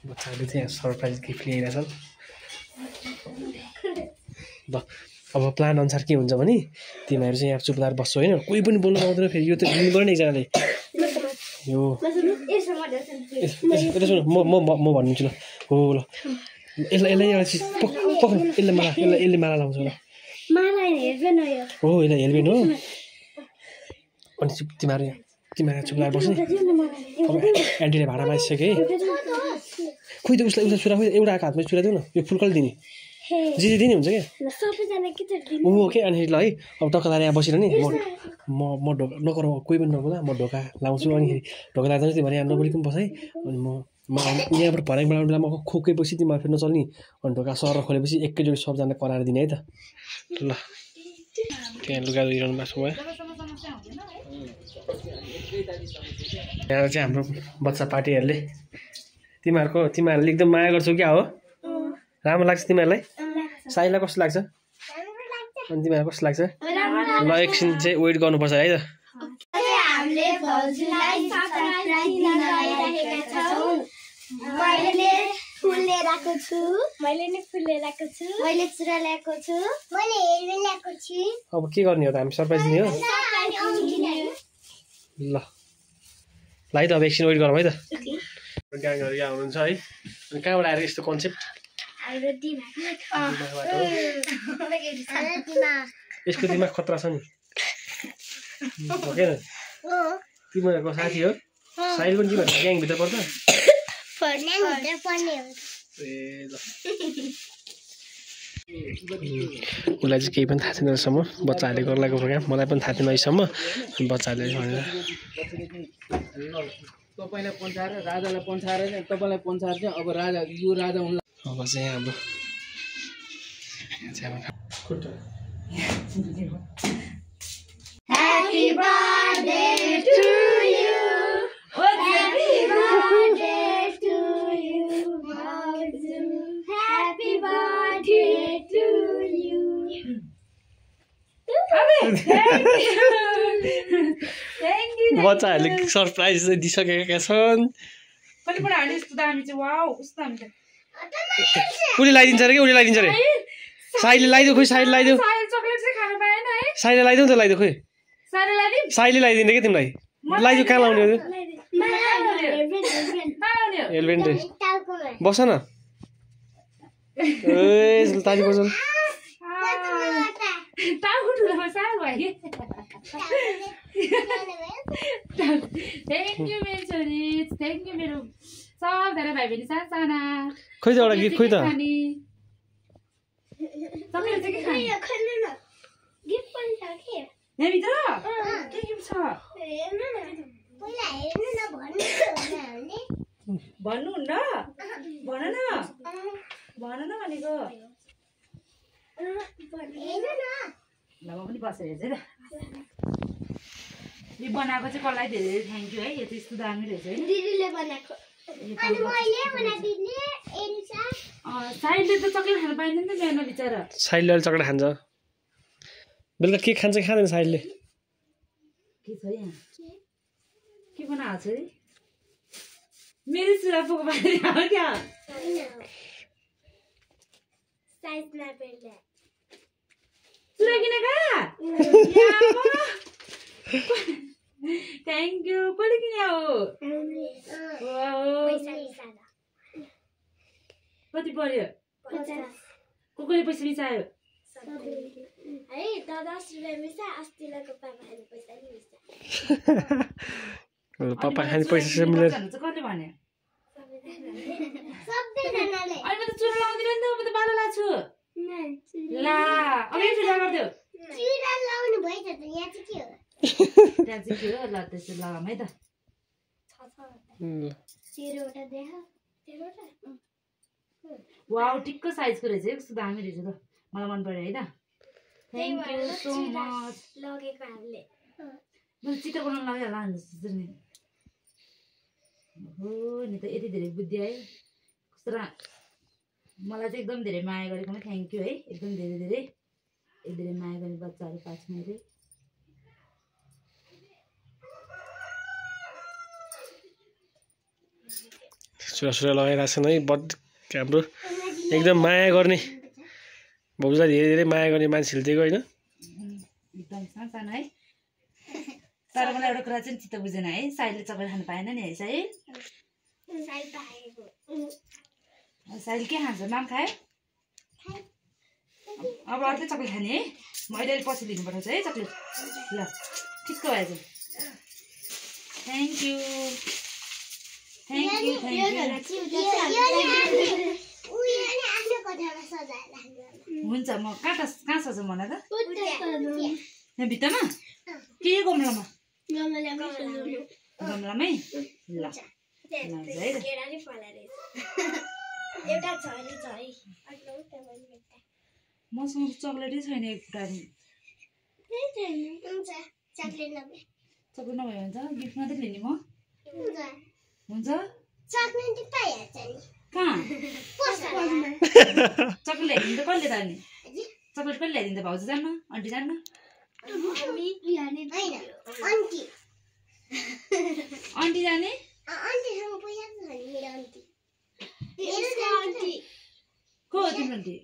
बच्चाहरूले चाहिँ surprise gift ल्याइरहेछन् ल अब प्लान अनुसार के हुन्छ भने तिमीहरू चाहिँ यहाँ चुप लाएर बस्छौ होइन कोही पनि बोल्नु पाउँदैन फेरि यो त लिनु पर्यो नि एकजनाले यो म भनिदिन्छु ल हो ल यसलाई एउटा चिज पक्नु यसले माला लाउँछ ल हो यसलाई हेलमेट हो अनि तिमीहरू चुप लाएर बस्ने अब एन्टीले भाडामा आइसक्यो है खोइ त उसलाई छुरा खोइ एउटा हातमा छुरा दिउँ न यो फुल कहिले दिने जी दिने हुन्छ क्या हो के अनि ल है अब टक्क लाएर यहाँ बसेर नि म ढोका नगर कोही पनि नबोला म ढोका लाउँछु अनिखेरि ढोका लाग्दैन तिमीहरू यहाँ नबोलिकन बस है अनि म यहाँबाट भर्याङ बनाउने बेला म खोकेपछि तिमीहरू फेरि नचल्ने अनि ढोका सर खोलेपछि एकैचोटि सबजना कराएर दिने है त ल त्यहाँ लुगा धोइरहनु भएको छ यहाँ चाहिँ हाम्रो बच्चा पार्टीहरूले तिमीहरूले एकदम माया गर्छौ क्या हो राम्रो लाग्छ तिमीहरूलाई साइलाई कस्तो लाग्छ अनि तिमीहरूलाई कस्तो लाग्छ ल एकछिन चाहिँ वेट गर्नुपर्छ है त अब के गर्ने हो त हामी सरप्राइज दिने हो ल है त अब एकछिन वेट गरौँ है त ग्याङहरू यहाँ हुनुहुन्छ है अनि कहाँबाट आएर यस्तो कन्सेप्ट यसको दिमाग खतरा छ नि तिमीहरूको साथी हो साइल पनि तिमीहरूको ग्याङभित्र पर्छ उसलाई चाहिँ केही पनि थाहा छैन अहिलेसम्म बच्चाहरूले गर्न लागेको प्रोग्राम मलाई पनि थाहा थिएन अहिलेसम्म बच्चाहरूले भनेर तपाईलाई पन्छाएर राजालाई पन्छाएर तपाईलाई पन्छाएर चाहिँ अब राजा यो राजा हुन अब चाहिँ हाम्रो Happy birthday to you. Happy birthday to you. Happy birthday to you. Thank you. बच्चाहरूले सरप्राइज चाहिँ दिइसकेका छन् कति पनि हाल्ने यस्तो दामी चाहिँ वाउ कस्तो दामी छ उसले लगाइदिन्छ अरे कि उसले लगाइदिन्छ अरे साइले लगाइदियो खोइ साइले लगाइदियो साइल चकलेट चाहिँ खान पाएन है साइले लगाइदिउ त लगाइदियो खोइ साइल लगाइदिउँ साइले लगाइदिने कि तिमीलाई लगाइदियो कहाँ लाउने हो हेलमेट बस न ए ताली बजाउनु टाउको ठुलोमा साल भयो थ्याङ्क यू मेरो छोरी थ्याङ्क यू मेरो सबजना भाइ बहिनी साना खोइ त एउटा गीत खोइ त चकलेट चाहिँ के खाने यहाँभित्र के छ भन्नुहुन्न भन न भनेको ल म पनि बसेर हेर्छु है यो बनाएको चाहिँ कसलाई धेरै थ्याङ्क यू है यो चाहिँ यस्तो दामी रहेछ है दिदीले बनाएको अनि मैले बनाइदिने एलिसा साइडले त चकलेट खान पाइँदैन नि त बिहान बिचरा साइडले अहिले चकलेट खान्छ बेलुका के खान्छ खाँदैन साइडले के छ यहाँ के बनाएको छ है मेरो चुरा पोको पारेर हो क्या साइज नपेर्ला चुरा किन कहाँ थ्याङ्क यू कसले किने हो कति पर्यो कसले पैसा मिसायो है 10 रुपियाँ मिसा अस्तिको पापाले पैसा नि मिसा पापा खाने पैसा चाहिँ मिलेर कसले भन्यो सबैजनाले अहिले त चुरा लाउँदिन नि त म त बाला लाग्छु ला अब यो चुरा गरिदियो चुरा लाउनु भयो त यहाँ चाहिँ के हो त्यहाँ चाहिँ के हो ल त्यसो लगाम है त तेरोवटा देखा तेरोवटा वाउ टिक्क साइजको रहेछ है कस्तो दामी रहेछ त मलाई मन पर्यो है त थ्याङ्क यू सो मच लगेको हामीले मैले चित्र बनाउन लाग्यो होला नि नि हो नि त यति धेरै बुद्धि आयो कस्तो मलाई चाहिँ एकदम धेरै माया गरेकोमा थ्याङ्क यू है एकदम धेरै धेरै माया गर्ने बच्चाहरू पाएको छु मैले सुरा लगाइरहेको छन् है बड हाम्रो एकदम माया गर्ने भाउजूलाई धेरै धेरै माया गर्ने मान्छेले दिएको होइन एकदम सानो है तर मलाई एउटा कुरा चाहिँ चित्त बुझेन है साइलले चक्लेट खानु पाएन नि है साइल साइल के खान्छ माम खायो अब अर्कै चक्लेट खाने है मैले अहिले पछि लिनु पठाउँछु है चक्लेट ल ठिक्क भएछ थ्याङ्क यू हुन्छ म कहाँ सजाउँ भन त यहाँ भित्तामा के गमलामा गमलामै ल है मसँग चक्लेटै छैन एक टाढी चक्लेट नभए हुन्छ गिफ्ट मात्रै लिने म हुन्छ कहाँ चक्लेट ल्याइदिनु त कसले जाने चक्लेट कसले ल्याइदिनु त भाउजू जान्न आन्टी जान्न आन्टी जाने को हो तिम्रो आन्टी